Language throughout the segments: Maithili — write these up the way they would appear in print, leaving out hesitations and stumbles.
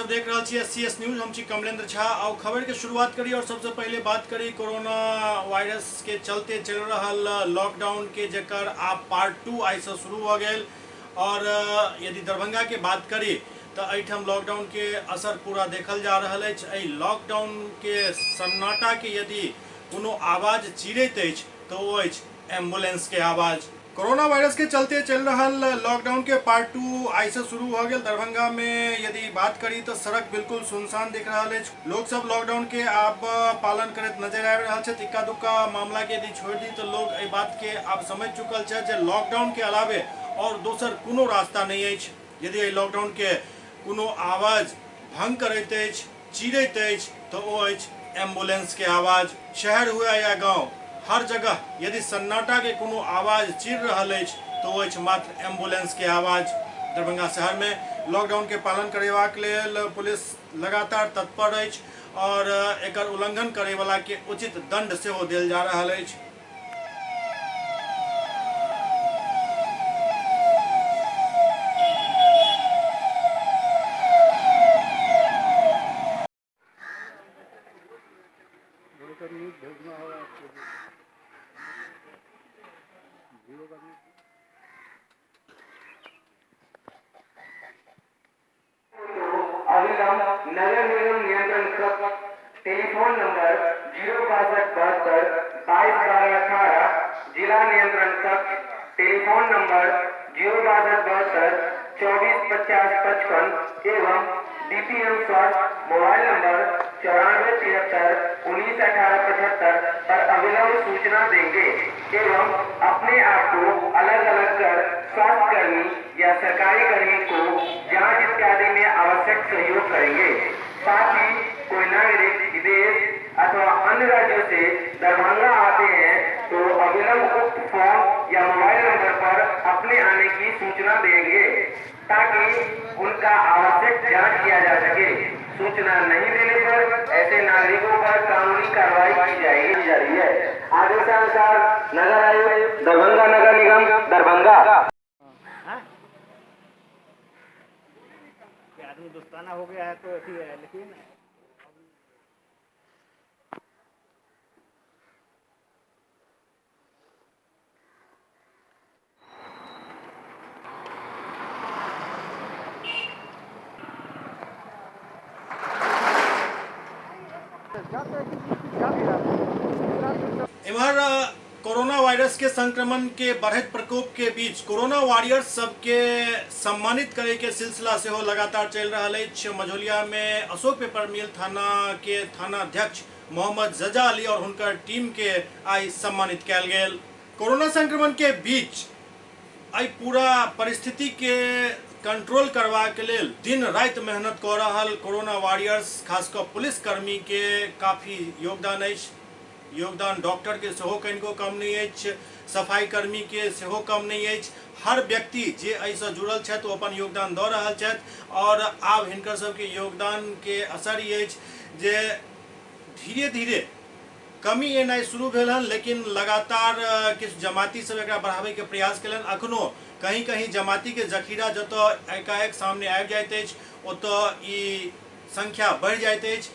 सब देख रहल छी एस सी एस न्यूज। हम छी कमलेंद्र झा। आउ खबर के शुरुआत करी और सबसे पहले बात करी कोरोना वायरस के चलते चल रहल लॉकडाउन के, जकर आब पार्ट 2 आइ से शुरू भऽ गेल। और यदि दरभंगा के बात करी तो एहिठाम लॉकडाउन के असर पूरा देखल जा रहल अछि। एहि लॉकडाउन के सन्नाटा के यदि कोनो आवाज चीरैत अछि तो ओ अछि एम्बुलेंस के आवाज। कोरोना वायरस के चलते चल रहल लॉकडाउन के पार्ट 2 आइ से शुरू भऽ गेल। दरभंगा में यदि बात करी तो सड़क बिल्कुल सुनसान दिख रहल अछि। लोग सब लॉकडाउन के आब पालन करैत नजर आबि रहल छथि। इक्का दुक्का मामला के यदि छोड़ि दी तो लोग एहि बात के आब समझ चुकल छथि जे लॉकडाउन के अलावे और दोसर कोनो रास्ता नहीं अछि। यदि एहि लॉकडाउन के कोनो आवाज भंग करैत अछि, चीरैत अछि, तो ओ अछि एम्बुलेंस के आवाज। शहर हुए या गांव, हर जगह यदि सन्नाटा के कोनो आवाज चीर रहल अछि तो ओ अछि मात्र एम्बुलेंस के आवाज। दरभंगा शहर में लॉकडाउन के पालन करेबाक लेल पुलिस लगातार तत्पर अछि और एकर उल्लंघन करे वाला के उचित दंड सेहो देल जा रहल अछि। न्यूज भेजना होगा आपको भी। जियो का न्यूज। अविलंब नगर निगम नियंत्रण कक्ष टेलीफोन नंबर 062 22 12 18, जिला नियंत्रण कक्ष टेलीफोन नंबर 062 24 50 55 एवं डीपीएम स्वास्थ्य मोबाइल नंबर 94 73 19 18 75 पर अविलंब सूचना देंगे एवं अपने आप को अलग अलग कर स्वास्थ्य कर्मी या सरकारी कर्मी को जांच इत्यादि में आवश्यक सहयोग करेंगे। साथ ही कोई नागरिक विदेश अथवा अन्य राज्यों से दरभंगा आते हैं तो अविलंब उक्त फोन या मोबाइल नंबर पर अपने आने की सूचना देंगे ताकि उनका आवश्यक जांच किया जा सके। सूचना नहीं देने पर ऐसे नागरिकों पर कानूनी कार्रवाई की जाएगी। जा रही है। आदेशानुसार नगर आयुक्त दरभंगा नगर निगम दरभंगा। हाँ? कि आदमी दोस्ताना हो गया है तो अथी है, लेकिन इम्हर कोरोना वायरस के संक्रमण के बढ़ैत प्रकोप के बीच कोरोना वॉरियर्स सबके सम्मानित करे के सिलसिला सेहो लगातार चलि रहल अछि। मझौलिया में अशोक पेपर मिल थाना के थाना अध्यक्ष मोहम्मद जजा अली और हुनकर टीम के आइ सम्मानित कयल गेल। कोरोना संक्रमण के बीच एहि पूरा परिस्थिति के कंट्रोल करबाक लेल दिन राति मेहनत कऽ रहल कोरोना वॉरियर्स, खास कऽ पुलिस कर्मी के काफी योगदान अछि। योगदान डॉक्टर के सेहो कनिको कम नहि अछि, सफाई कर्मी के सेहो कम नहि अछि। हर व्यक्ति जे एहिसँ जुड़ल छथि ओ अपन योगदान दऽ रहल छथि और आब हिनकर सबके योगदान के असर ई अछि जे धीरे धीरे कमी एनाइ शुरू भेल हन, लेकिन लगातार किछु जमाती सब एकरा बढ़ाबैके प्रयास केलनि। अखनो कहीं कहीं जमाती के जखीरा जतऽ एकाएक सामने आबि जाइत अछि ओतऽ ई संख्या बढ़ि जाइत अछि।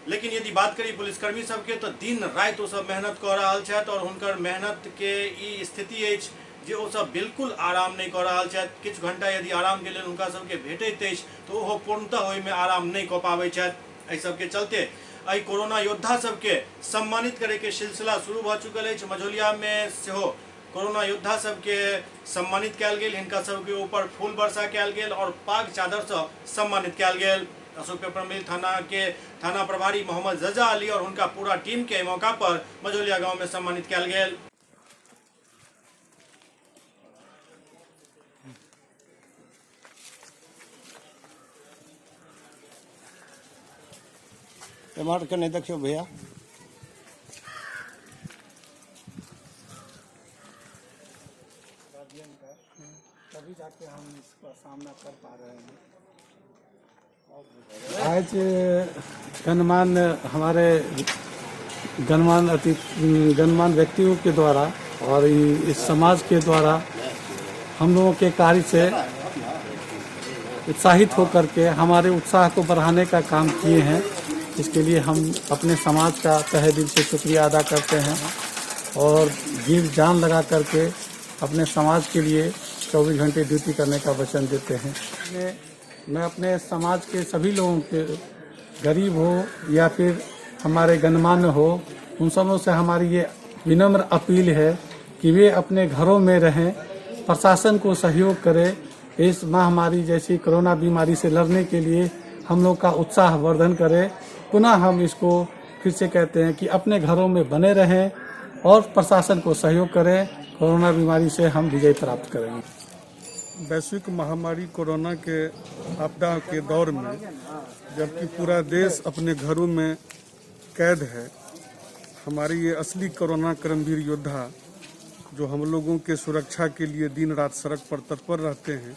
लेकिन यदि बात करी पुलिसकर्मी सबके तो दिन राति ओ सब मेहनत कऽ रहल छथि और हुनकर मेहनत के ई स्थिति अछि जे ओ सब बिल्कुल आराम नहि कऽ रहल छथि। किछु घंटा यदि आराम के लेल हुनका सबके भेटैत अछि तो ओहो पूर्णतः ओहिमे आराम नहि कऽ पाबै छथि। एहि सबके चलते एहि कोरोना योद्धा सबके सम्मानित करे के सिलसिला शुरू भऽ चुकल अछि। मझौलिया में सेहो कोरोना योद्धा सबके सम्मानित कयल गेल, हिनका सबके ऊपर फूल वर्षा कयल गेल और पाग चादर से सम्मानित कयल गेल। अशोक पेपर मिल थाना के थाना प्रभारी मोहम्मद रजा अली और उनका पूरा टीम के मौका पर मझौलिया गांव में सम्मानित कयल गेल। एम्हर के नहीं देखियो भैया। तभी जाके हम इसका सामना कर पा रहे हैं। आज गणमान्य हमारे गणमान्य अति गणमान्य व्यक्तियों के द्वारा और इस समाज के द्वारा हम लोगों के कार्य से उत्साहित होकर के हमारे उत्साह को बढ़ाने का काम किए हैं। इसके लिए हम अपने समाज का तहे दिल से शुक्रिया अदा करते हैं और जीव जान लगा करके अपने समाज के लिए 24 घंटे ड्यूटी करने का वचन देते हैं। मैं अपने समाज के सभी लोगों के, गरीब हो या फिर हमारे गणमान्य हो, उन सबों से हमारी ये विनम्र अपील है कि वे अपने घरों में रहें, प्रशासन को सहयोग करें। इस महामारी जैसी कोरोना बीमारी से लड़ने के लिए हम लोग का उत्साह वर्धन करें। पुनः हम इसको फिर से कहते हैं कि अपने घरों में बने रहें और प्रशासन को सहयोग करें। कोरोना बीमारी से हम विजय प्राप्त करेंगे। वैश्विक महामारी कोरोना के आपदा के दौर में जबकि पूरा देश अपने घरों में कैद है, हमारे ये असली कोरोना कर्मवीर योद्धा जो हम लोगों के सुरक्षा के लिए दिन रात सड़क पर तत्पर रहते हैं,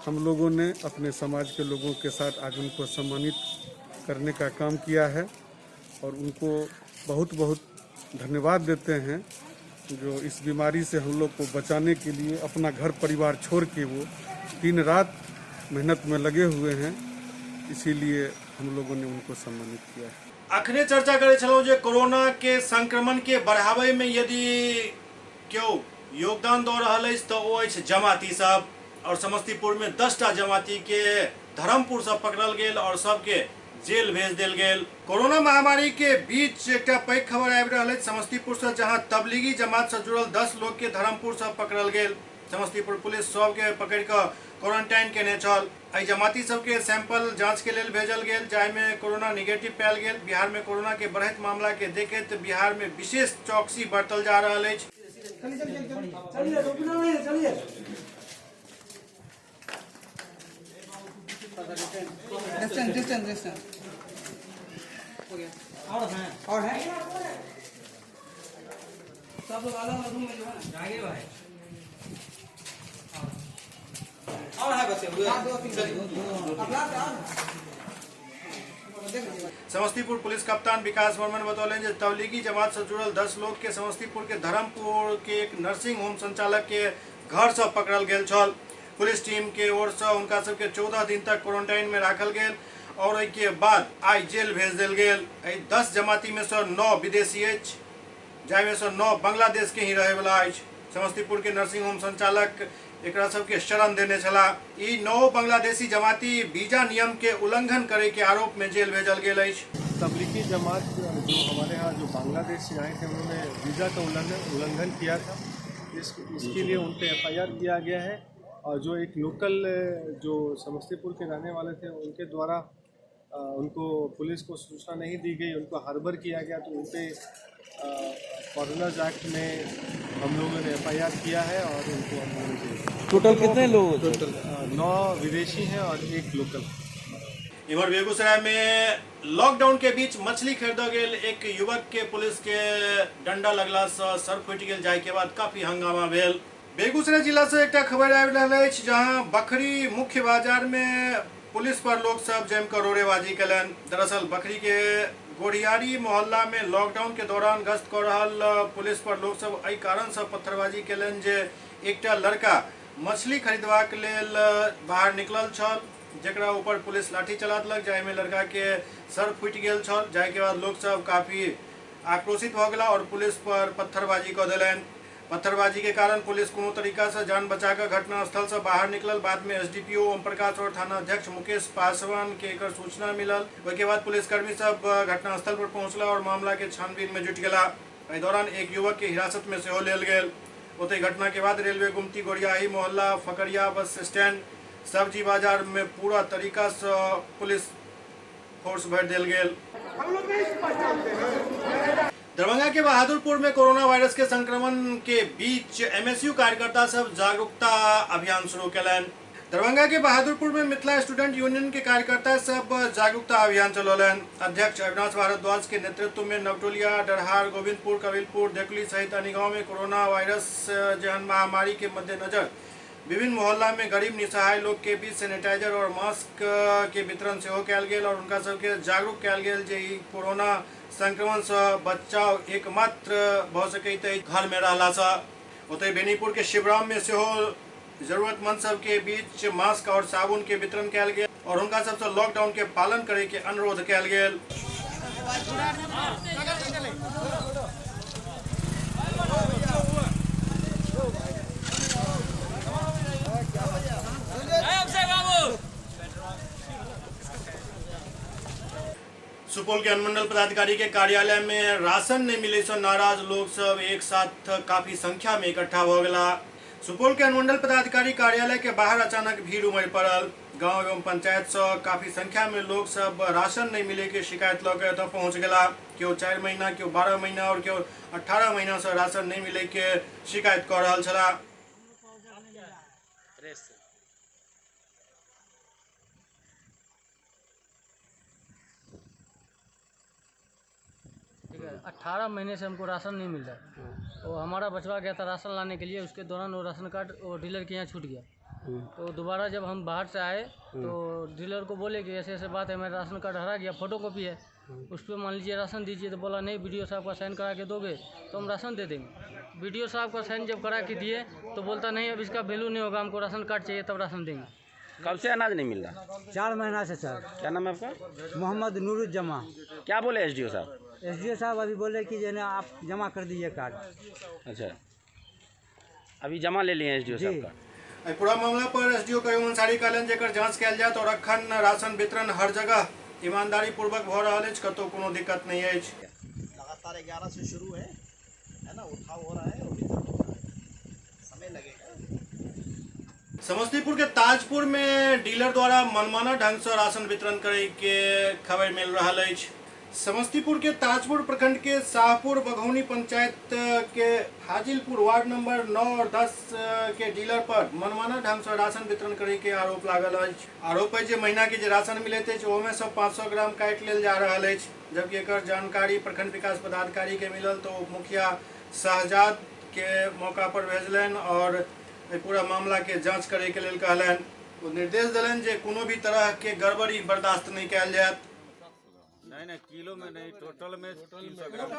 हम लोगों ने अपने समाज के लोगों के साथ आज उनको सम्मानित करने का काम किया है और उनको बहुत बहुत धन्यवाद देते हैं जो इस बीमारी से हम लोग को बचाने के लिए अपना घर परिवार छोड़ के वो दिन रात मेहनत में लगे हुए हैं, इसीलिए हम लोगों ने उनको सम्मानित किया है। अखने चर्चा करै छलहुँ जे कोरोना के संक्रमण के बढ़ावे में यदि केओ योगदान दऽ रहल अछि तऽ ओ अछि जमाती सब। और समस्तीपुर में 10टा जमाती के धर्मपुर से पकड़ल गेल और सबके जेल भेज देल गेल। कोरोना महामारी के बीच एकटा पैघ खबर आबि रहल अछि समस्तीपुर से, जहां तबलीगी जमात से जुड़ल 10 लोग के धर्मपुर से पकड़ल गेल। समस्तीपुर पुलिस सबके पकड़ कऽ क्वारंटाइन केने छल। एहि जमाती सबके सैंपल जांच के लेल भेजल गेल, जाहिमे कोरोना निगेटिव पायल गेल। बिहार में कोरोना के बढ़ैत मामला के देखैत बिहार में विशेष चौकसी बरतल जा रहल अछि। डिस्टेंस डिस्टेंस डिस्टेंस हो गया। और है सब लोग अलग अलग रूम में जो है ना जाएंगे भाई। और है बच्चे हुए। समस्तीपुर पुलिस कप्तान विकास वर्मन बतौलनि जे तबलीगी जमात से जुड़ल 10 लोग के समस्तीपुर के धर्मपुर के एक नर्सिंग होम संचालक के घर से पकड़ल गेल छल। पुलिस टीम के ओर से उनका सबके 14 दिन तक क्वारंटाइन में राखल गेल और एहि के बाद आई जेल भेज देल गेल। एहि 10 जमाती में से 9 विदेशी अछि, जाहिमे से 9 बांग्लादेश के ही रहैवला अछि। समस्तीपुर के नर्सिंग होम संचालक एकरा सबके शरण देने छलाह। ई 9 बांग्लादेशी जमाती वीजा नियम के उल्लंघन करे के आरोप में जेल भेजल गेल अछि। तबलीगी जमात जो हमारे यहाँ जो बांग्लादेश से आए थे, उन्होंने वीज़ा का उल्लंघन किया था। इसके लिए उन पर एफआईआर किया गया है और जो एक लोकल जो समस्तीपुर के रहने वाले थे, उनके द्वारा उनको पुलिस को सूचना नहीं दी गई, उनको हार्बर किया गया, तो उन पर फॉरेनर्स एक्ट में हम लोगों ने एफआईआर किया है और उनको हम लोगों ने टोटल कितने लोग? टोटल 9 विदेशी हैं और 1 लोकल। इधर बेगूसराय में लॉकडाउन के बीच मछली खरीद गेल एक युवक के पुलिस के डंडा लगला से सर फूटि गेल, जाय के बाद काफी हंगामा भेल। बेगूसराय जिला से एकटा खबर आबि रहल अछि, जहां बखरी मुख्य बाजार में पुलिस पर लोग सब जमकर रोड़ेबाजी कयलनि। दरअसल बखरी के गोरियारी मोहल्ला में लॉकडाउन के दौरान गश्त कर रहल पुलिस पर लोग सब एहि कारण से पत्थरबाजी कयलनि जे एकटा लड़का मछली खरीदबाक लेल बाहर निकलल छल, जकरा ऊपर पुलिस लाठी चला देलक, जाहिमे लड़का के सर फूटि गेल छल। जाहिके बाद लोग सब काफी आक्रोशित भऽ गेला और पुलिस पर पत्थरबाजी कऽ देलनि। पत्थरबाजी के कारण पुलिस कोनो तरीका से जान बचाकर घटनास्थल से बाहर निकलल। बाद में एसडीपीओ ओम प्रकाश और थाना अध्यक्ष मुकेश पासवान के एकर सूचना मिलल। ओहिके बाद पुलिसकर्मी सब घटनास्थल पर पहुंचला और मामला के छानबीन में जुटि गेला। एहि दौरान एक युवक के हिरासत में सेहो लेल गेल। ओतहि घटना के बाद रेलवे गुमती गोरियाही मोहल्ला फकरिया बस स्टैंड सब्जी बाजार में पूरा तरीका से पुलिस फोर्स भरि देल गेल। दरभंगा के बहादुरपुर में कोरोना वायरस के संक्रमण के बीच एमएसयू कार्यकर्ता सब जागरूकता अभियान शुरू कयलनि। दरभंगा के बहादुरपुर में मिथिला स्टूडेंट यूनियन के कार्यकर्ता सब जागरूकता अभियान चलौलनि। अध्यक्ष अविनाश भारद्वाज के नेतृत्व में नवटोलिया, डरहार, गोविंदपुर, कबिलपुर, देखली सहित अन्य गाँव में कोरोना वायरस जहन महामारी के मद्देनजर विभिन्न मोहल्ला में गरीब निसहाय लोग के बीच सैनिटाइजर और मास्क के वितरण सेहो कयल गेल और उनका सबके जागरूक कयल गेल जे ई कोरोना संक्रमण से बचाव एकमात्र भऽ सकैत अछि घर में रहला से। ओतहि बेनीपुर के शिवराम में सेहो जरूरतमंद सबके बीच मास्क और साबुन के वितरण कयल गेल और हुनका सबसँ लॉकडाउन के पालन करे के अनुरोध कयल गेल। सुपौल के अनुमंडल पदाधिकारी के कार्यालय में राशन नहीं मिले से नाराज लोग सब एक साथ काफी संख्या में इकट्ठा हो गया। सुपौल के अनुमंडल पदाधिकारी कार्यालय के बाहर अचानक भीड़ उमड़ पड़ल। गांव एवं पंचायत से काफी संख्या में लोग सब राशन नहीं मिले के शिकायत लऽ के एतऽ पहुंच गेला। केओ 4 महीना, केओ 12 महीना और केओ 18 महीना से राशन नहीं मिले के शिकायत कऽ रहल छलाह। ठीक है, 18 महीने से हमको राशन नहीं मिल रहा है। वो हमारा बचवा गया था राशन लाने के लिए, उसके दौरान वो राशन कार्ड वो डीलर के यहाँ छूट गया। तो दोबारा जब हम बाहर से आए तो डीलर को बोले कि ऐसे ऐसे बात है, मेरा राशन कार्ड हरा गया, फोटो कॉपी है, उस पर मान लीजिए राशन दीजिए। तो बोला नहीं, बीडीओ साहब का साइन करा के दोगे तो हम राशन दे देंगे। बीडीओ साहब का साइन जब करा के दिए तो बोलता नहीं अब इसका वैल्यू नहीं होगा, हमको राशन कार्ड चाहिए तब राशन देंगे। कब से अनाज नहीं मिल रहा? 4 महीना से सर। क्या नाम है आपका? मोहम्मद नूरुज्जमा। क्या बोले एसडीओ साहब? एसडीओ साहब अभी बोले कि जो है ना आप जमा कर दीजिए कार्ड। अच्छा, अभी जमा ले लिए एसडीओ साहब का। एहि पूरा मामला पर एसडीओ करीम अंसारी कहलनि जे एकर जांच कयल जायत और अखन राशन वितरण हर जगह ईमानदारी पूर्वक भऽ रहल अछि, कतौ कोनो दिक्कत नहीं अछि। लगातार 11 से शुरू है, है ना, उठाव हो रहा है और वितरण हो रहा है, समय लगेगा। समस्तीपुर के ताजपुर में डीलर द्वारा मनमाना ढंग से राशन वितरण करे के खबर मिल रहा अछि। समस्तीपुर के ताजपुर प्रखंड के शाहपुर बघौनी पंचायत के हाजिलपुर वार्ड नंबर 9 और 10 के डीलर पर मनमाना ढंग से राशन वितरण करे के आरोप लागल अछि। आरोप है जे महीना के जे राशन मिलैत अछि ओहिमे से 500 ग्राम काटि लेल जा रहल अछि, जबकि एकर जानकारी प्रखंड विकास पदाधिकारी के मिलल तो मुखिया शहजाद के मौका पर भेजलनि और एहि पूरा मामला के जांच करे के लेल कहलनि। ओ निर्देश देलनि जे कोनो भी तरह के गड़बड़ी बर्दाश्त नहीं कयल जायत। नहीं नहीं, किलो में नहीं, टोटल में 300 ग्राम।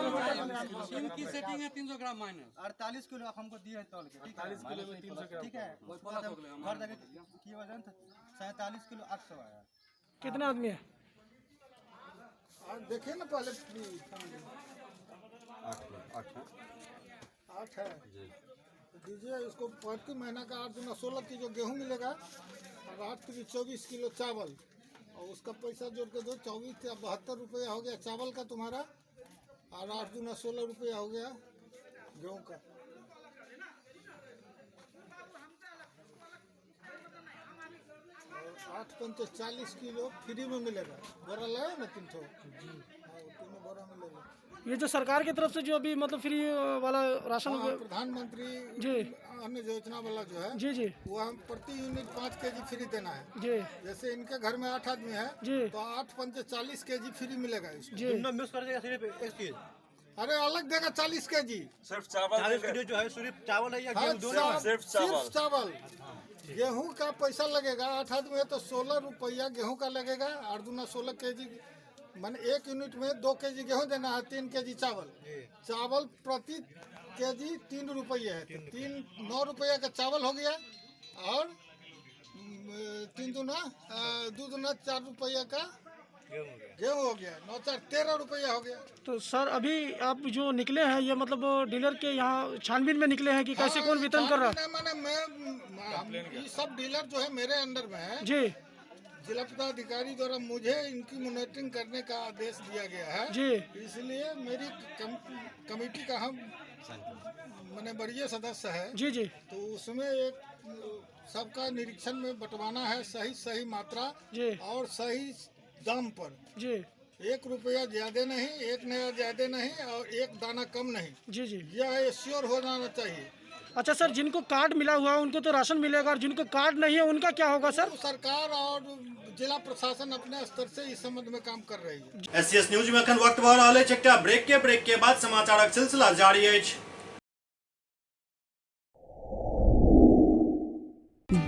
इनकी सेटिंग है 300 ग्राम माइनस 48 किलो आप हमको दिए हैं तौल के, ठीक है? 48 किलो में 300 ग्राम। ठीक है, घर जाके की वजन 47 किलो 800 आया। कितना आदमी है? देखिए ना पहले 8 है दीजिए इसको। प्रति महीना का 8 दूना 16 किलो गेहूँ मिलेगा और 8 किलो 24 किलो चावल, और उसका पैसा जोड़ के दो 24 या 72 रुपया हो गया चावल का तुम्हारा, और 8 दूना 16 रुपया हो गया गेहूँ का। और 8 पंचे 40 किलो फ्री में मिलेगा। बोरा लाए ना 300 जी, हाँ तीनों बोरा मिलेगा। ये जो सरकार की तरफ से जो अभी मतलब फ्री वाला राशन, हाँ, प्रधानमंत्री जी अन्न योजना वाला जो है जी जी, वो हम प्रति यूनिट 5 केजी फ्री देना है जी। जैसे इनके घर में 8 आदमी है जी, तो 8 पंचे 40 केजी फ्री मिलेगा इसको जी। मिक्स कर देगा सिर्फ एक चीज। अरे अलग देगा 40 केजी, सिर्फ चावल। 40 किलो जो है सिर्फ चावल है या गेहूँ दोनों? सिर्फ चावल, सिर्फ चावल। गेहूँ का पैसा लगेगा, 8 आदमी है तो 16 रुपया गेहूँ का लगेगा। 8 दूना 16 केजी, माने एक यूनिट में 2 केजी गेहूँ देना है, 3 केजी चावल। चावल प्रति केजी 3 रुपये है, तो 3 9 रुपया का चावल हो गया, और 3 दूना 2 दूना 4 रुपया का गेहूँ हो गया, 9 4 13 रुपया हो गया। तो सर अभी आप जो निकले हैं ये मतलब डीलर के यहाँ छानबीन में निकले हैं कि कैसे कौन वितरण कर रहा है? माने मैं ये सब डीलर जो है मेरे अंडर में है जी। जिला पदाधिकारी द्वारा मुझे इनकी मॉनिटरिंग करने का आदेश दिया गया है जी, इसलिए मेरी कमेटी का हम मैंने वरीय सदस्य है जी जी, तो उसमें एक सबका निरीक्षण में बंटवाना है सही सही मात्रा जी और सही दाम पर जी, 1 रुपया ज्यादा नहीं, 1 नया ज्यादा नहीं और 1 दाना कम नहीं जी जी, यह श्योर हो जाना चाहिए। अच्छा सर, जिनको कार्ड मिला हुआ है उनको तो राशन मिलेगा और जिनको कार्ड नहीं है उनका क्या होगा सर? तो सरकार और जिला प्रशासन अपने स्तर से इस संबंध में काम कर रही है। एससीएस न्यूज में अखन वक्त भऽ रहल अछि एकटा ब्रेक के, ब्रेक के बाद समाचारक सिलसिला जारी अछि।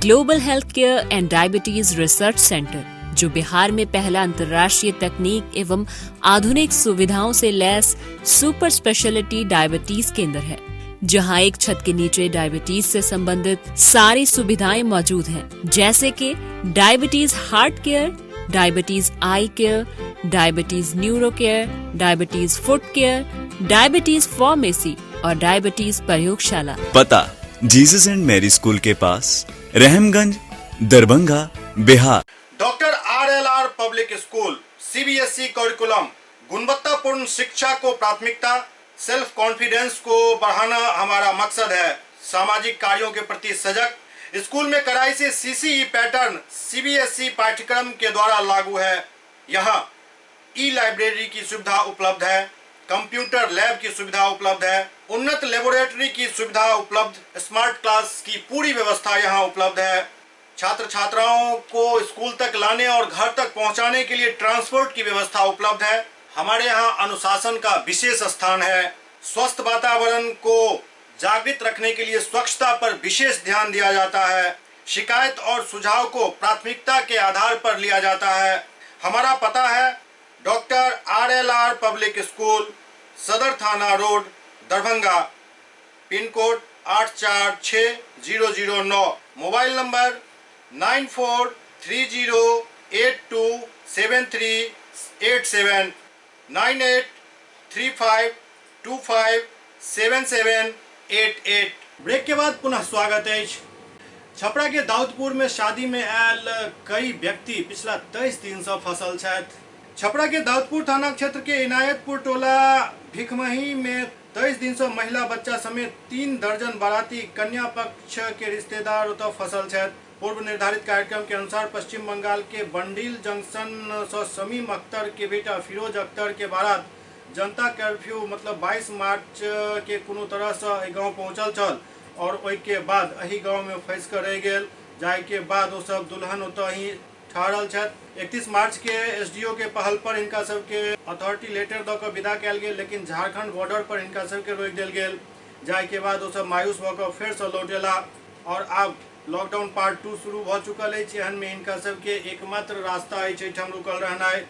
Global health care and diabetes research centre, जो बिहार में पहला अंतर्राष्ट्रीय तकनीक एवं आधुनिक सुविधाओं से लैस सुपर स्पेशलिटी डायबिटीज केंद्र है। जहां एक छत के नीचे डायबिटीज से संबंधित सारी सुविधाएं मौजूद हैं, जैसे कि diabetes heart care, diabetes eye care, diabetes neuro care, diabetes foot care, diabetes pharmacy और डायबिटीज प्रयोगशाला। पता जीसस एंड मैरी स्कूल के पास, Rahimganj, Darbhanga, Bihar. Doctor RLR public school, CBSE curriculum, गुणवत्तापूर्ण शिक्षा को प्राथमिकता, सेल्फ कॉन्फिडेंस को बढ़ाना हमारा मकसद है। सामाजिक कार्यों के प्रति सजग, स्कूल में कड़ाई से सीसीई पैटर्न सीबीएसई पाठ्यक्रम के द्वारा लागू है। यहाँ ई लाइब्रेरी की सुविधा उपलब्ध है, कंप्यूटर लैब की सुविधा उपलब्ध है, उन्नत लेबोरेटरी की सुविधा उपलब्ध, स्मार्ट क्लास की पूरी व्यवस्था यहाँ उपलब्ध है। छात्र छात्राओं को स्कूल तक लाने और घर तक पहुँचाने के लिए ट्रांसपोर्ट की व्यवस्था उपलब्ध है। हमारे यहाँ अनुशासन का विशेष स्थान है। स्वस्थ वातावरण को जागृत रखने के लिए स्वच्छता पर विशेष ध्यान दिया जाता है। शिकायत और सुझाव को प्राथमिकता के आधार पर लिया जाता है। हमारा पता है doctor RLR public school, Sadar थाना road, Darbhanga, pin code 846009, mobile number 9430827387, 9835257788। Break के बाद पुनः स्वागत है। छपरा के दाऊदपुर में शादी में आयल कई व्यक्ति पिछला 23 दिन से फसल छथि। छपरा के दाऊदपुर थाना क्षेत्र के इनायतपुर टोला भिखमही में 23 दिन से महिला बच्चा समेत 3 दर्जन बाराती कन्या पक्ष के रिश्तेदार ओतऽ फसल छथि। पूर्व निर्धारित कार्यक्रम के अनुसार पश्चिम बंगाल के बंडील जंक्शन से शमीम अख्तर के बेटा फिरोज अख्तर के बारात जनता कर्फ्यू मतलब 22 मार्च के कोनो तरह से एहि गाँव पहुँचल छल और ओहिके बाद एहि गाँव में फंसि कऽ रहि गेल, जाहिके बाद ओ सब दुल्हन ओतऽ ही ठहरल छथि। 31 मार्च के एसडीओ के पहल पर हिनका सबके अथॉरिटी लेटर दऽ कऽ विदा कयल गेल, लेकिन झारखंड बॉर्डर पर हिनका सबके रोकि देल गेल, जाहिके बाद ओ सब मायूस भऽ कऽ फेरसँ लौट अयलाह और आब लॉकडाउन पार्ट 2 शुरू भऽ चुकल अछि। एहन में हिनका सबके एकमात्र रास्ता अछि एहिठाम रुकल रहनाइ।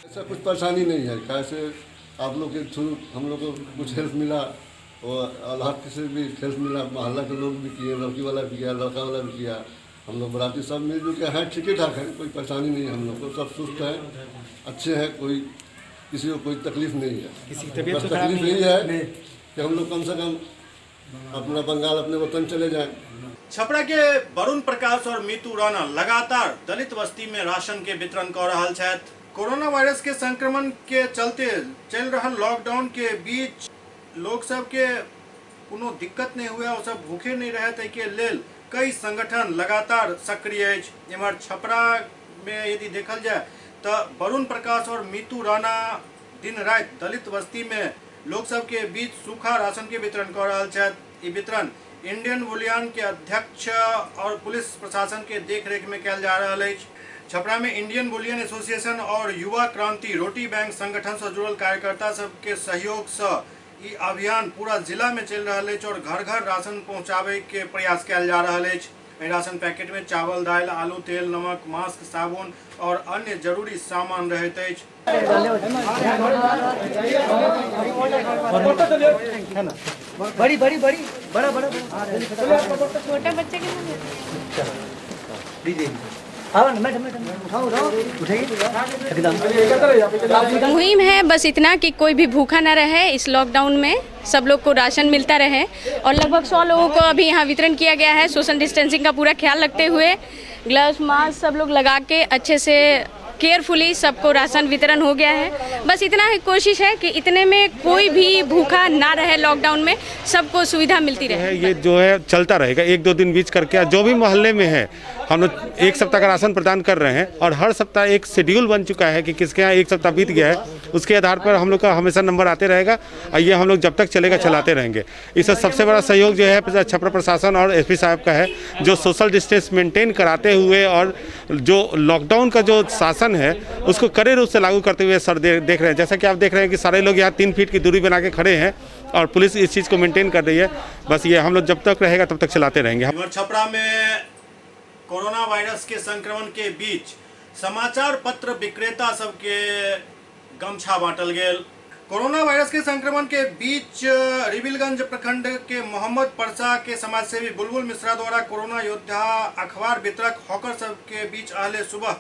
ऐसा कुछ परेशानी नहीं है, कैसे आप लोग के थ्रू हम लोग को कुछ हेल्प मिला और अल्लाह से भी हेल्प मिला, मोहल्ला के लोग भी किए, लड़की वाला भी किया, लड़का वाला भी किया, हम लोग बराती सब मिलजुल के हैं, ठीक ठाक है, कोई परेशानी नहीं है हम लोग को, सब सुस्त हैं, अच्छे हैं, कोई किसी को कोई तकलीफ नहीं है। किसी की तबीयत बस तो खराब तकलीफ नहीं यही है? है कि हम लोग कम से कम अपना बंगाल अपने वतन चले जाएं। छपरा के वरुण प्रकाश और मीतू राणा लगातार दलित बस्ती में राशन के वितरण कर रहा छथि। कोरोना वायरस के संक्रमण के चलते चल रहा लॉकडाउन के बीच लोग सब के कोनो दिक्कत नहीं हुए और सब भूखे नहीं रहे, ताहिके लेल कई संगठन लगातार सक्रिय अछि। एम्हर छपरा में यदि देखल जाए तो वरुण प्रकाश और मीतू राणा दिन राति दलित बस्ती में लोग सब के बीच सूखा राशन के वितरण कर रहा छथि। ई वितरण इंडियन बुलियन के अध्यक्ष और पुलिस प्रशासन के देखरेख में कयल जा रहा अछि। छपरा में इंडियन बुलियन एसोसिएशन और युवा क्रांति रोटी बैंक संगठन से जुड़ल कार्यकर्ता सबके सहयोग से ई अभियान पूरा जिला में चल रहा अछि और घर घर राशन पहुँचाबे के प्रयास कयल जा रहा अछि। एहि राशन पैकेट में चावल, दालि, आलू, तेल, नमक, मास्क, साबुन और अन्य जरूरी सामान रहैत अछि। बड़ी बड़ी बड़ी बड़ा बड़ा छोटा बच्चे के मुहिम है बस इतना कि कोई भी भूखा ना रहे, इस लॉकडाउन में सब लोग को राशन मिलता रहे और लगभग 100 लोगों को अभी यहाँ वितरण किया गया है। सोशल डिस्टेंसिंग का पूरा ख्याल रखते हुए ग्लव्स, मास्क सब लोग लगा के अच्छे से केयरफुली सबको राशन वितरण हो गया है। बस इतना ही कोशिश है कि इतने में कोई भी भूखा ना रहे, लॉकडाउन में सबको सुविधा मिलती रहे। ये जो है चलता रहेगा, 1-2 दिन बीच करके जो भी मोहल्ले में है हम लोग 1 सप्ताह का राशन प्रदान कर रहे हैं और हर सप्ताह एक शेड्यूल बन चुका है कि किसके यहाँ 1 सप्ताह बीत गया है, उसके आधार पर हम लोग का हमेशा नंबर आते रहेगा और ये हम लोग जब तक चलेगा चलाते रहेंगे। इसका सबसे बड़ा सहयोग जो है छपरा प्रशासन और एसपी साहब का है, जो सोशल डिस्टेंस मेंटेन कराते हुए और जो लॉकडाउन का जो शासन अनुशासन है उसको कड़े रूप से लागू करते हुए सर देख रहे हैं। जैसा कि आप देख रहे हैं कि सारे लोग यहाँ 3 फीट की दूरी बना के खड़े हैं और पुलिस इस चीज़ को मेंटेन कर रही है। बस ये हम लोग जब तक रहेगा तब तक चलाते रहेंगे। छपरा में कोरोना वायरस के संक्रमण के बीच समाचार पत्र विक्रेता सबके गमछा बांटल गेल। कोरोना वायरस के संक्रमण के बीच रिविलगंज प्रखंड के मोहम्मद परसा के समाजसेवी बुलबुल मिश्रा द्वारा कोरोना योद्धा अखबार वितरक हॉकर सबके बीच अहले सुबह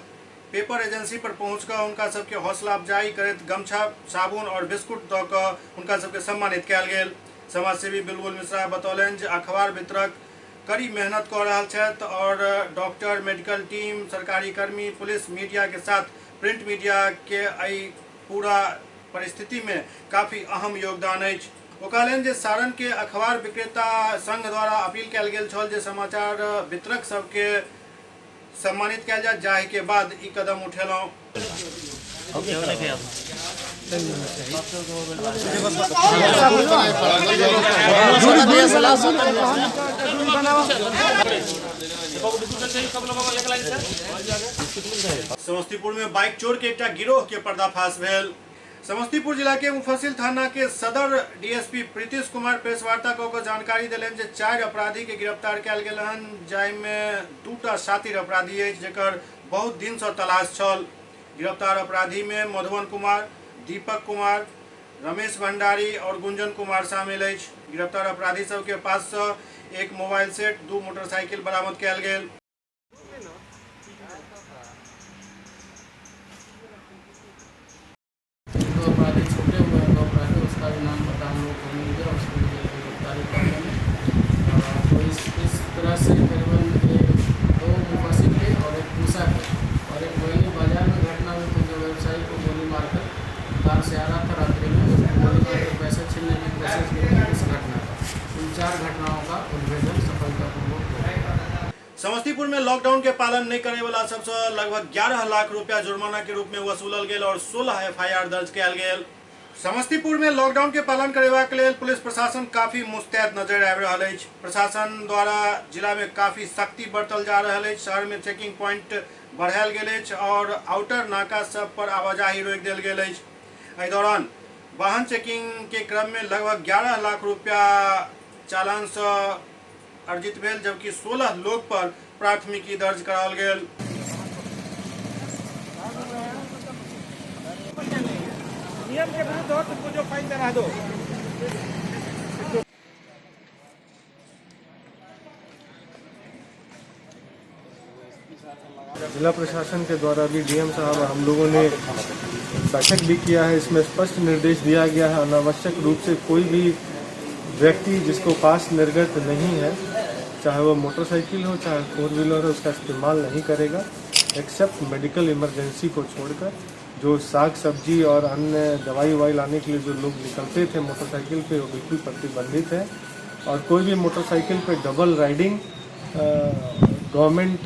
पेपर एजेंसी पर पहुंचकर उनका सबके हौसला अफजाई करैत गमछा, साबुन और बिस्कुट दऽ कऽ उनका सबके सम्मानित कयल गेल। समाजसेवी बुलबुल मिश्रा बतौलनि जे अखबार वितरक कड़ी मेहनत कऽ रहल छथि और डॉक्टर, मेडिकल टीम, सरकारी कर्मी, पुलिस, मीडिया के साथ प्रिंट मीडिया के एहि पूरा परिस्थिति में काफ़ी अहम योगदान अछि। ओ कहलनि जे सारण के अखबार विक्रेता संघ द्वारा अपील कयल गेल छल जे समाचार वितरक सबके सम्मानित कयल जाय, जाहि के बाद ई कदम उठेलहुँ। समस्तीपुर में बाइक चोर के एकटा गिरोह के पर्दाफाश भेल। समस्तीपुर जिला के मुफस्सिल थाना के सदर डीएसपी प्रीतिश कुमार प्रेस वार्ता कऽ के जानकारी देलनि जे 4 अपराधी के गिरफ्तार कयल गेल हन, जाहिमे 2टा शातिर अपराधी अछि जकर बहुत दिन से तलाश छल। गिरफ्तार अपराधी में मधुबन कुमार, दीपक कुमार, रमेश भंडारी और गुंजन कुमार शामिल अछि। गिरफ्तार अपराधी सबके पास से 1 मोबाइल सेट, 2 मोटरसाइकिल बरामद कयल गेल। अपराधी छुटे हुए हैं, 2 अपराधी, उसका भी नाम पता हम लोग को मिल गया, उसको भी गिरफ्तारी कर लेंगे। तो इस तरह से करीबन 2 मुफस्सिल के और 1 पूसा के और 1 मोइनी बाजार में घटना हुई थी, जो व्यवसायी को गोली मारकर कार से आ रहा था रात्रि में, उसको गोली मारकर पैसे छीनने की कोशिश की थी। इस घटना का, इन 4 घटनाओं का उद्भेदन सफलतापूर्वक हो गया। समस्तीपुर में लॉकडाउन के पालन नहीं करे वाला सबसे लगभग 11 लाख रुपया जुर्माना के रूप में वसूलल गेल और 16 एफआईआर दर्ज कयल गेल। समस्तीपुर में लॉकडाउन के पालन करेबाक लेल पुलिस प्रशासन काफी मुस्तैद नजर आबि रहल अछि। प्रशासन द्वारा जिला में काफी सख्ती बरतल जा रहल अछि। शहर में चेकिंग पॉइंट बढ़ायल गेल अछि और आउटर नाका सब पर आवाजाही रोकि देल गेल अछि। एहि दौरान वाहन चेकिंग के क्रम में लगभग 11 लाख रुपया चालान से अर्जित भेल, जबकि 16 लोग पर प्राथमिकी दर्ज कराओल गेल। नियम के विरुद्ध हो तुमको जो फाइन देना दो। जिला प्रशासन के द्वारा भी डीएम साहब हम लोगों ने बैठक भी किया है। इसमें स्पष्ट निर्देश दिया गया है, अनावश्यक रूप से कोई भी व्यक्ति जिसको पास निर्गत नहीं है, चाहे वो मोटरसाइकिल हो चाहे फोर व्हीलर हो, उसका इस्तेमाल नहीं करेगा, एक्सेप्ट मेडिकल इमरजेंसी को छोड़कर। जो साग सब्जी और अन्य दवाई ववाई लाने के लिए जो लोग निकलते थे मोटरसाइकिल पे, वो बिल्कुल प्रतिबंधित है। और कोई भी मोटरसाइकिल पे डबल राइडिंग गवर्नमेंट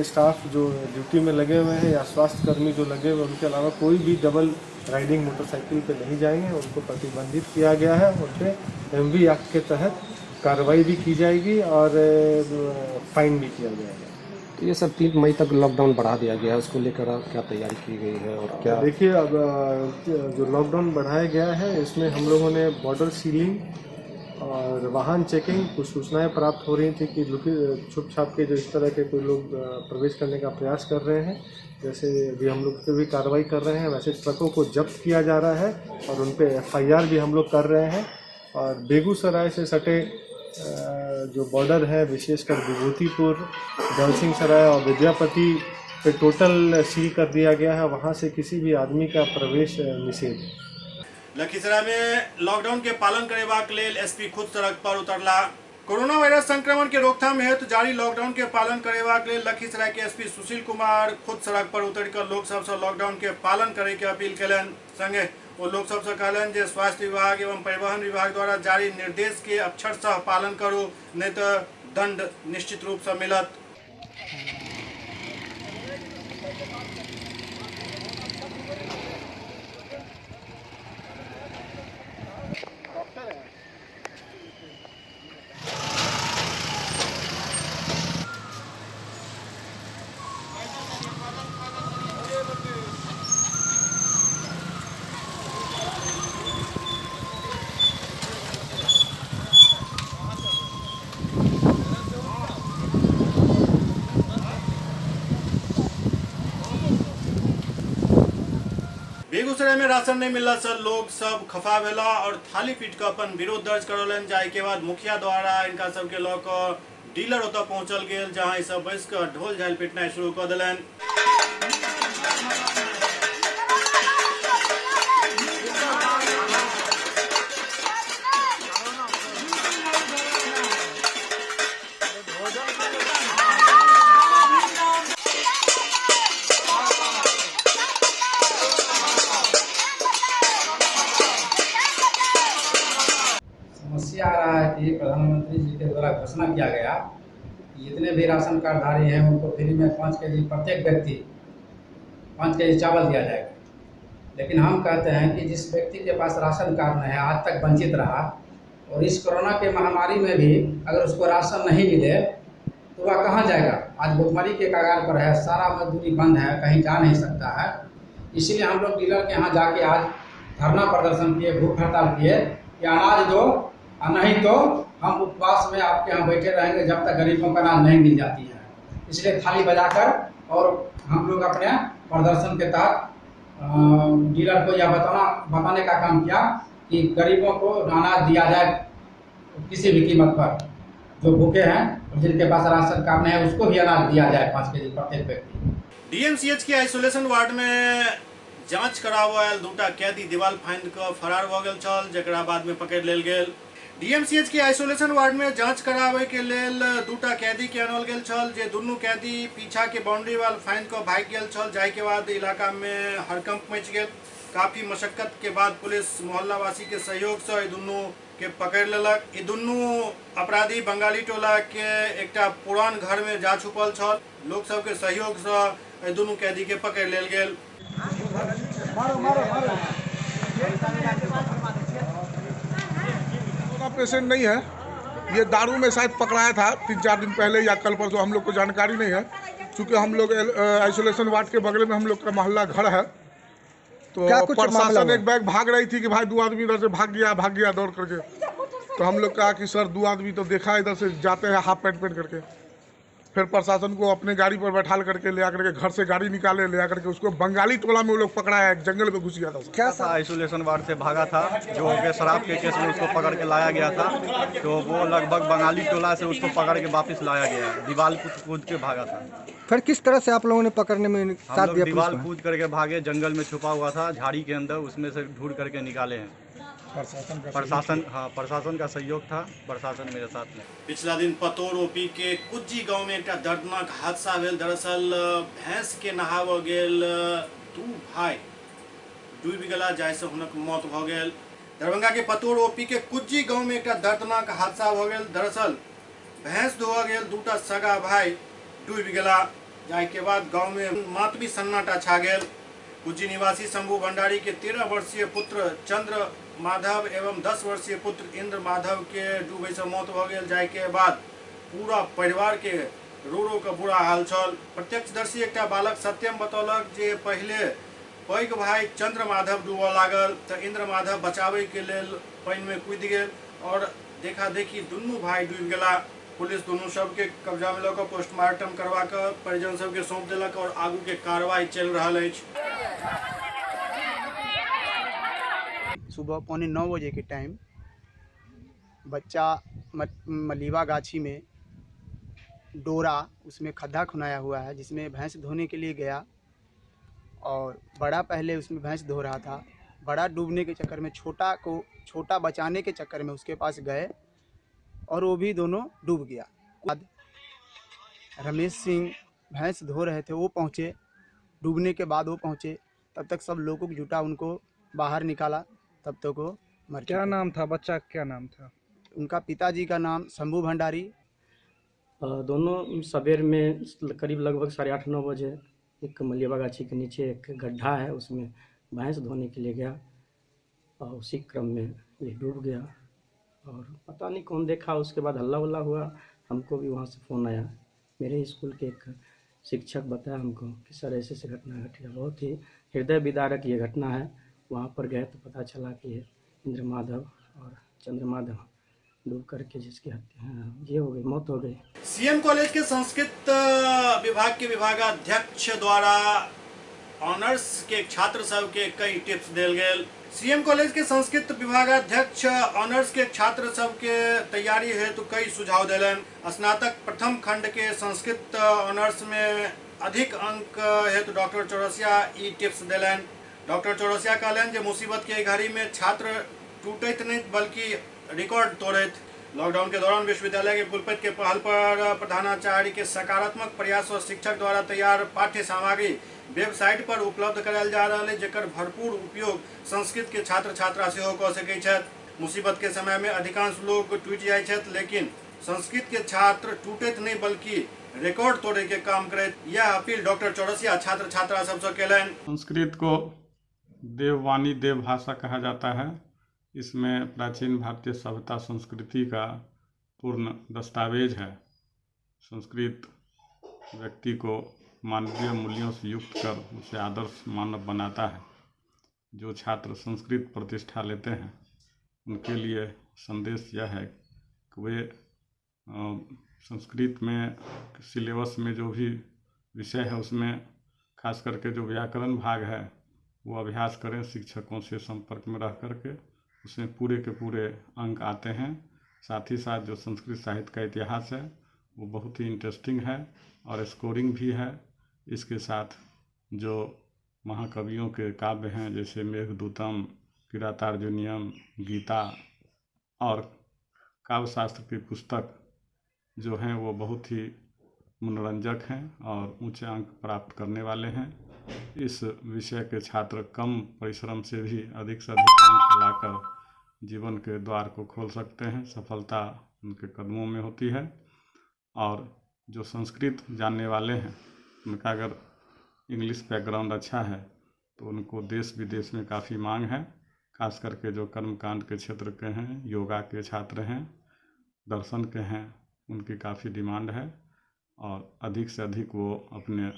स्टाफ जो ड्यूटी में लगे हुए हैं या स्वास्थ्यकर्मी जो लगे हुए हैं, उनके अलावा कोई भी डबल राइडिंग मोटरसाइकिल पे नहीं जाएंगे, उनको प्रतिबंधित किया गया है। उन पर एमवी एक्ट के तहत कार्रवाई भी की जाएगी और फाइन भी किया जाएगा। तो ये सब 3 मई तक लॉकडाउन बढ़ा दिया गया है, उसको लेकर क्या तैयारी की गई है और क्या? देखिए, अब जो लॉकडाउन बढ़ाया गया है इसमें हम लोगों ने बॉर्डर सीलिंग और वाहन चेकिंग, कुछ सूचनाएं प्राप्त हो रही थी कि छुप छाप के जो इस तरह के कोई लोग प्रवेश करने का प्रयास कर रहे हैं, जैसे अभी हम लोग पे भी कार्रवाई कर रहे हैं, वैसे ट्रकों को जब्त किया जा रहा है और उन पर एफआईआर भी हम लोग कर रहे हैं। और बेगूसराय से सटे जो बॉर्डर है, विशेषकर विभूतिपुर, दलसिंह सराय और विद्यापति पे टोटल सील कर दिया गया है, वहाँ से किसी भी आदमी का प्रवेश निषेध है। लखीसराय में लॉकडाउन के पालन करेबाक लेल एसपी खुद सड़क पर उतरला। कोरोना वायरस संक्रमण के रोकथाम हेतु जारी लॉकडाउन के पालन करेबाक लेल लखीसराय के एसपी सुशील कुमार खुद सड़क पर उतर कर लोक सबसे लॉकडाउन के पालन करे के अपील कयलनि। संगे ओ लोक सबसे कहलनि जे स्वास्थ्य विभाग एवं परिवहन विभाग द्वारा जारी निर्देश के अक्षरशः पालन करू, नहीं तो दंड निश्चित रूप से मिलत। बेगूसराय में राशन नहीं मिलला से लोग सब खफा भेला और थाली पीट के अपन विरोध दर्ज करौलनि। जाहि के बाद मुखिया द्वारा इनका सबके लऽ कऽ डीलर ओतऽ पहुंचल गेल, जहां ई सब बैस कऽ ढोल झालि पिटनाइ शुरू कऽ देलनि। समस्या आ रहा है कि प्रधानमंत्री जी के द्वारा घोषणा किया गया कि जितने भी राशन कार्डधारी हैं उनको फ्री में 5 केजी प्रत्येक व्यक्ति 5 केजी चावल दिया जाएगा। लेकिन हम कहते हैं कि जिस व्यक्ति के पास राशन कार्ड नहीं है, आज तक वंचित रहा और इस कोरोना के महामारी में भी अगर उसको राशन नहीं मिले तो वह कहाँ जाएगा। आज भुखमरी के कगार पर है, सारा मजदूरी बंद है, कहीं जा नहीं सकता है। इसीलिए हम लोग डीलर के यहाँ जाके आज धरना प्रदर्शन किए, भूख हड़ताल किए कि अनाज दो और नहीं तो हम उपवास में आपके यहाँ बैठे रहेंगे जब तक गरीबों का अनाज नहीं मिल जाती है। इसलिए थाली बजाकर और हम लोग अपने प्रदर्शन के तहत डीलर को यह बताने का काम किया कि गरीबों को अनाज दिया जाए किसी भी कीमत पर, जो भूखे हैं और जिनके पास राशन कार्ड नहीं है उसको भी अनाज दिया जाए 5 केजी प्रत्येक व्यक्ति। डीएमसीएच के आइसोलेशन वार्ड में जांच कराबऽ आयल दूटा कैदी दीवाल फांदि कऽ फरार भऽ गेल छल, जकरा बाद में पकड़ि लेल गेल। डीएमसीएच के आइसोलेशन वार्ड में जांच कराबे के लेल दूटा कैदी के आनल गेल छल, जे दुनू कैदी पीछा के बाउंड्री वाल फांदि कऽ भागि गेल छल, जाहि के बाद इलाका में हड़कंप मचि गेल। काफी मशक्कत के बाद पुलिस मोहल्लावासी के सहयोग से दुनू के पकड़ि लेलक। ई दुनू अपराधी बंगाली टोला के एकटा पुरान घर में जा छुपल छल। लोक सबके सहयोग से एहि दुनू कैदी के पकड़ि लेल गेल। मारो मारो मारो। पेशेंट नहीं है, ये दारू में शायद पकड़ाया था 3-4 दिन पहले या कल परसों, हम लोग को जानकारी नहीं है। चूँकि हम लोग आइसोलेशन वार्ड के बगल में हम लोग का मोहल्ला घर है, तो क्या कुछ प्रशासन एक बैग भाग रही थी कि भाई 2 आदमी इधर से भाग गया दौड़ करके। तो हम लोग कहा कि सर 2 आदमी तो देखा इधर से जाते हैं हाफ पैंट पहन करके। फिर प्रशासन को अपने गाड़ी पर बैठा करके ले आकर के घर से गाड़ी निकाले, ले आकर के उसको बंगाली टोला में वो लोग पकड़ाया, एक जंगल में घुस गया था। क्या था, आइसोलेशन वार्ड से भागा था, जो के शराब के केस में उसको पकड़ के लाया गया था, तो वो लगभग बंगाली टोला से उसको पकड़ के वापस लाया गया। दीवार कूद के भागा था। फिर किस तरह से आप लोगों ने पकड़ने में साथ दिया? दीवार कूद करके भागे, जंगल में छुपा हुआ था झाड़ी के अंदर, उसमें से ढूंढ करके निकाले हैं। प्रशासन, हाँ प्रशासन का सहयोग था, प्रशासन मेरे साथ में। पिछला दिन पतोर ओपी के कुज्जी गांव में एकटा दर्दनाक हादसा भेल। दरअसल भैंस के नहाबऽ गेल 2 भाई डूबि गेला, जाहिसँ हुनक मौत भऽ गेल। दरभंगा के पतोर ओपी के कुज्जी गांव में एकटा दर्दनाक हादसा भऽ गेल। दरअसल भैंस धोअ गेल 2 सगा भाई डूबि गेला, जाहिके बाद गांव में मातमी सन्नाटा छा गेल। कुज्जी निवासी शंभू भंडारी के 13 वर्षीय पुत्र चंद्र माधव एवं 10 वर्षीय पुत्र इंद्र माधव के डूबे से मौत भऽ गेल, जाहिके बाद पूरा परिवार के रो रो के बुरा हाल छल। प्रत्यक्षदर्शी एकटा बालक सत्यम बतौलक जे पहिले पैघ भाई चंद्र माधव डूबऽ लागल तऽ इंद्र माधव बचाबै के लेल पानि में कूदि गेल और देखा देखी दुनू भाई डूबि गेला। पुलिस दुनू सबके कब्जा में लऽ कऽ पोस्टमार्टम करवा कऽ परिजन सबके सौंप देलक और आगू के कार्रवाई चलि रहल अछि। सुबह 8:45 बजे के टाइम बच्चा मलीवा गाछी में डोरा उसमें खड्डा खुनाया हुआ है, जिसमें भैंस धोने के लिए गया और बड़ा पहले उसमें भैंस धो रहा था। बड़ा डूबने के चक्कर में छोटा को छोटा बचाने के चक्कर में उसके पास गए और वो भी दोनों डूब गया। बाद रमेश सिंह भैंस धो रहे थे, वो पहुँचे, डूबने के बाद वो पहुँचे, तब तक सब लोगों को जुटा, उनको बाहर निकाला, तब तक वो मर। क्या नाम था बच्चा, क्या नाम था? उनका पिताजी का नाम शंभू भंडारी। दोनों सवेर में करीब लगभग 8:30-9 बजे एक मलियाबा गाछी के नीचे एक गड्ढा है, उसमें भैंस धोने के लिए गया और उसी क्रम में ये डूब गया और पता नहीं कौन देखा। उसके बाद हल्ला उल्ला हुआ, हमको भी वहाँ से फ़ोन आया। मेरे स्कूल के एक शिक्षक बताया हमको कि सर ऐसे ऐसे घटना घटी है। बहुत ही हृदय विदारक ये घटना है। वहाँ पर गए तो पता चला कि इंद्र माधव और चंद्र माधव डूब करके जिसकी हत्या ये हो गई, मौत हो गई। सीएम कॉलेज के संस्कृत विभाग के विभागाध्यक्ष द्वारा ऑनर्स के छात्र सब के कई टिप्स देल गेल। सीएम कॉलेज के संस्कृत विभागाध्यक्ष ऑनर्स के छात्र सब के तैयारी हेतु कई सुझाव देलनि। स्नातक प्रथम खंड के संस्कृत ऑनर्स में अधिक अंक हेतु डॉक्टर चौरसिया ई टिप्स देलनि। डॉक्टर चौरसिया कहलनि जे मुसीबत के घड़ी में छात्र टूटैत नहीं बल्कि रिकॉर्ड तोड़ैत। लॉकडाउन के दौरान विश्वविद्यालय के कुलपति के पहल पर प्रधानाचार्य के सकारात्मक प्रयास और शिक्षक द्वारा तैयार पाठ्य सामग्री वेबसाइट पर उपलब्ध करायल जा रहा है, जकर भरपूर उपयोग संस्कृत के छात्र छात्रा सेहो कऽ सकै छथि। मुसीबत के समय में अधिकांश लोग टूटि जाइ छथि, लेकिन संस्कृत के छात्र टूटैत नहीं बल्कि रिकॉर्ड तोड़े के काम करैत। यह अपील डॉक्टर चौरसिया छात्र छात्रा सबसे केलनि। संस्कृत को देववाणी देवभाषा कहा जाता है। इसमें प्राचीन भारतीय सभ्यता संस्कृति का पूर्ण दस्तावेज है। संस्कृत व्यक्ति को मानवीय मूल्यों से युक्त कर उसे आदर्श मानव बनाता है। जो छात्र संस्कृत प्रतिष्ठा लेते हैं उनके लिए संदेश यह है कि वे संस्कृत में सिलेबस में जो भी विषय है उसमें खास करके जो व्याकरण भाग है वो अभ्यास करें। शिक्षकों से संपर्क में रह करके उसमें पूरे के पूरे अंक आते हैं। साथ ही साथ जो संस्कृत साहित्य का इतिहास है वो बहुत ही इंटरेस्टिंग है और स्कोरिंग भी है। इसके साथ जो महाकवियों के काव्य हैं जैसे मेघदूतम, किरातार्जुनियम, गीता और काव्यशास्त्र की पुस्तक जो हैं वो बहुत ही मनोरंजक हैं और ऊंचे अंक प्राप्त करने वाले हैं। इस विषय के छात्र कम परिश्रम से भी अधिक से अधिक अंक लाकर जीवन के द्वार को खोल सकते हैं। सफलता उनके कदमों में होती है। और जो संस्कृत जानने वाले हैं उनका अगर इंग्लिश बैकग्राउंड अच्छा है तो उनको देश विदेश में काफ़ी मांग है। खास करके जो कर्मकांड के क्षेत्र के हैं, योगा के छात्र हैं, दर्शन के हैं, उनकी काफ़ी डिमांड है और अधिक से अधिक वो अपने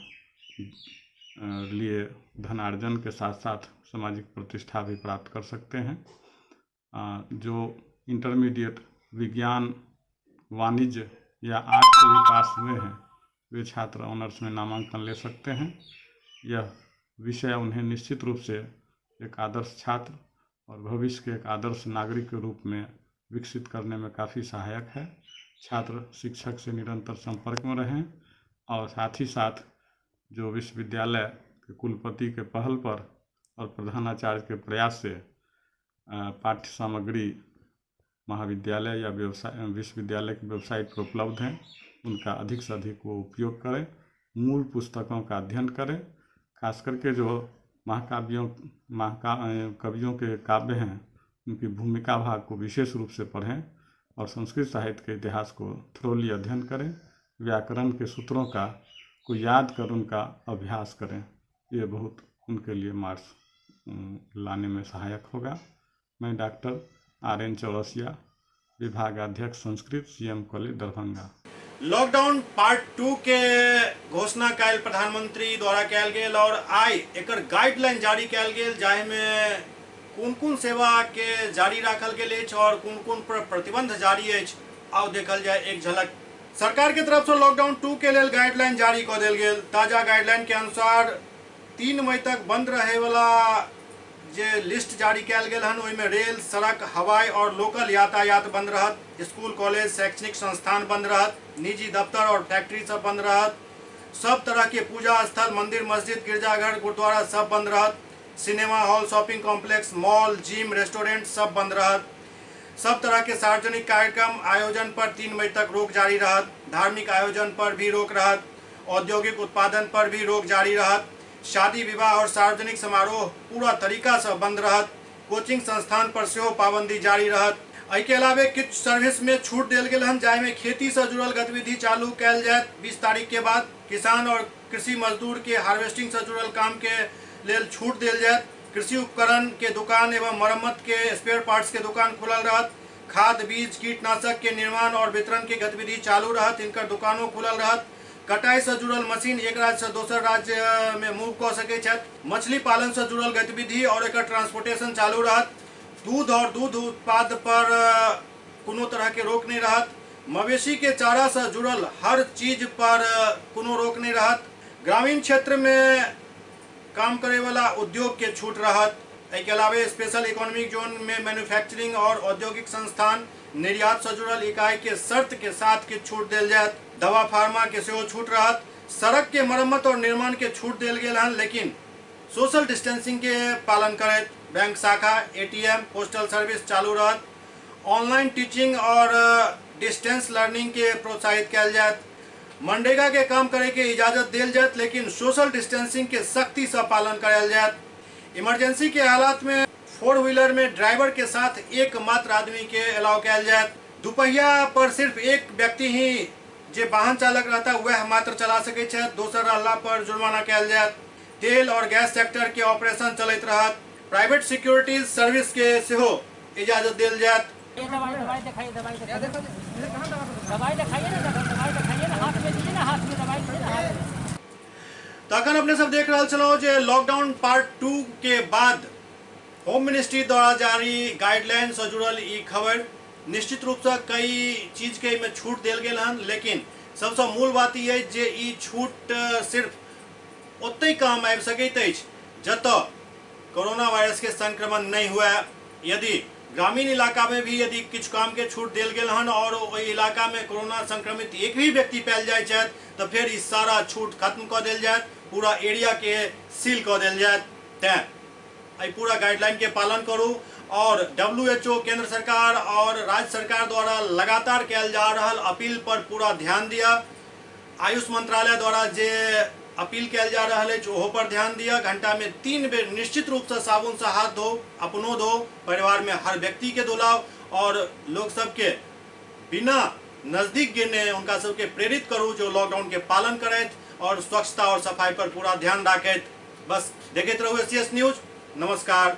लिए धनार्जन के साथ साथ सामाजिक प्रतिष्ठा भी प्राप्त कर सकते हैं। जो इंटरमीडिएट विज्ञान, वाणिज्य या आर्ट्स से भी पास हुए हैं वे छात्र ऑनर्स में नामांकन ले सकते हैं। यह विषय उन्हें निश्चित रूप से एक आदर्श छात्र और भविष्य के एक आदर्श नागरिक के रूप में विकसित करने में काफ़ी सहायक है। छात्र शिक्षक से निरंतर संपर्क में रहें और साथ ही साथ जो विश्वविद्यालय के कुलपति के पहल पर और प्रधानाचार्य के प्रयास से पाठ्य सामग्री महाविद्यालय या व्यवसाय विश्वविद्यालय की वेबसाइट पर उपलब्ध हैं, उनका अधिक से अधिक वो उपयोग करें। मूल पुस्तकों का अध्ययन करें। खास करके जो महाकाव्यों कवियों के काव्य हैं उनकी भूमिका भाग को विशेष रूप से पढ़ें और संस्कृत साहित्य के इतिहास को थोरोली अध्ययन करें। व्याकरण के सूत्रों का को याद कर उनका अभ्यास करें। ये बहुत उनके लिए मार्क्स लाने में सहायक होगा। मैं डॉक्टर RN Chaurasia, विभागाध्यक्ष Sanskrit, CM college Darbhanga. Lockdown part 2 के घोषणा काल्हि प्रधानमंत्री द्वारा कयल गेल और आइ एकर गाइडलाइन जारी कयल गेल, जाहिमे कोन कोन सेवा के जारी राखल गेल अछि और कोन कोन पर प्रतिबंध जारी अछि। आउ देखल जाय एक झलक। सरकार के तरफ से लॉकडाउन 2 के लेल गाइडलाइन जारी कऽ देल गेल। ताजा गाइडलाइन के अनुसार 3 मई तक बंद रहे वाला जे लिस्ट जारी कयल गेल हन ओहिमे रेल, सड़क, हवाई और लोकल यातायात बंद रहत, स्कूल, कॉलेज, शैक्षणिक संस्थान बंद रहत, निजी दफ्तर और फैक्ट्री सब बंद रहत, सब तरह के पूजा स्थल, मंदिर, मस्जिद, गिरजाघर, गुरुद्वारा सब बंद रहत, cinema hall, shopping complex, mall, gym, restaurant सब बंद रहत, सब तरह के सार्वजनिक कार्यक्रम आयोजन पर 3 मई तक रोक जारी रहत, धार्मिक आयोजन पर भी रोक रहत, औद्योगिक उत्पादन पर भी रोक जारी रहत, शादी विवाह और सार्वजनिक समारोह पूरा तरीका से बंद रहत, कोचिंग संस्थान पर सेहो पाबंदी जारी रहत। एहिके अलावे किछु सर्विस में छूट देल गेल हन, जाहिमे खेती से जुड़ल गतिविधि चालू कयल जायत 20 तारीख के बाद, किसान और कृषि मजदूर के हार्वेस्टिंग से जुड़ल काम के लेल छूट देल जायत, कृषि उपकरण के दुकान एवं मरम्मत के स्पेयर पार्ट्स के दुकान खुलल रहत, खाद, बीज, कीटनाशक के निर्माण और वितरण के गतिविधि चालू रहत, इनकर दुकानों खुलल रहत, कटाई से जुड़ल मशीन एक राज्य से दोसर राज्य में मूव कऽ सकै छथि, मछली पालन से जुड़ल गतिविधि और एकर ट्रांसपोर्टेशन चालू रहत, दूध और दूध उत्पाद पर कोनो तरह के रोक नहीं रहत, मवेशी के चारा से जुड़ल हर चीज पर कोनो रोक नहीं रहत, ग्रामीण क्षेत्र में काम करे वाला उद्योग के छूट रहत। एहि के अलावे स्पेशल इकोनॉमिक जोन में मैन्युफैक्चरिंग और औद्योगिक संस्थान, निर्यात से जुड़ल इकाई के शर्त के साथ के छूट देल जायत। दवा फार्मा के सेहो छूट रहत। सड़क के मरम्मत और निर्माण के छूट देल गेल हन, लेकिन सोशल डिस्टेंसिंग के पालन करैत। बैंक शाखा, एटीएम, पोस्टल सर्विस चालू रहत। ऑनलाइन टीचिंग और डिस्टेंस लर्निंग के प्रोत्साहित कयल जायत। मनरेगा के काम करे के इजाजत देल जायत, लेकिन सोशल डिस्टेंसिंग के सख्ती से पालन करायल जायत। इमरजेंसी के हालात में 4 व्हीलर में ड्राइवर के साथ एक मात्र आदमी के अलाउ कयल जायत। दुपहिया पर सिर्फ एक व्यक्ति ही जे वाहन चालक रहता वह मात्र चला सकै छै, दोसर रहला पर जुर्माना कयल जायत। तेल और गैस सेक्टर के ऑपरेशन चलैत रहत। प्राइवेट सिक्योरिटीज सर्विस के सेहो इजाजत देल जायत। तखन अपने सब देख रहल छलहुँ जे लॉकडाउन पार्ट 2 के बाद होम मिनिस्ट्री द्वारा जारी गाइडलाइन से जुड़ल ई खबर। निश्चित रूप से कई चीज के में छूट देल गेल हन, लेकिन सबसे मूल बात ई अछि जे ई छूट सिर्फ ओतहि काम आबि सकैत अछि जतऽ कोरोना वायरस के संक्रमण नहीं हुआ। यदि ग्रामीण इलाका में भी यदि किछु काम के छूट देल गेल हन और ओहि इलाका में कोरोना संक्रमित एक भी व्यक्ति पायल जाय छथि तो फिर ई सारा छूट खत्म कऽ देल जायत, पूरा एरिया के सील कऽ देल जायत। तैं एहि पूरा गाइडलाइन के पालन करू और WHO, केंद्र सरकार और राज्य सरकार द्वारा लगातार कयल जा रहल अपील पर पूरा ध्यान दिया। आयुष मंत्रालय द्वारा जे अपील कयल जा रहल अछि ओहो पर ध्यान दिया। घंटा में 3 बेर निश्चित रूप से साबुन से हाथ धो, अपनो धो, परिवार में हर व्यक्ति के धोलाओ और लोग सबके बिना नज़दीक गिरने उनका सबके प्रेरित करू जो लॉकडाउन के पालन करैत और स्वच्छता और सफाई पर पूरा ध्यान राखैत। बस देखैत रहू एसीएस न्यूज। नमस्कार।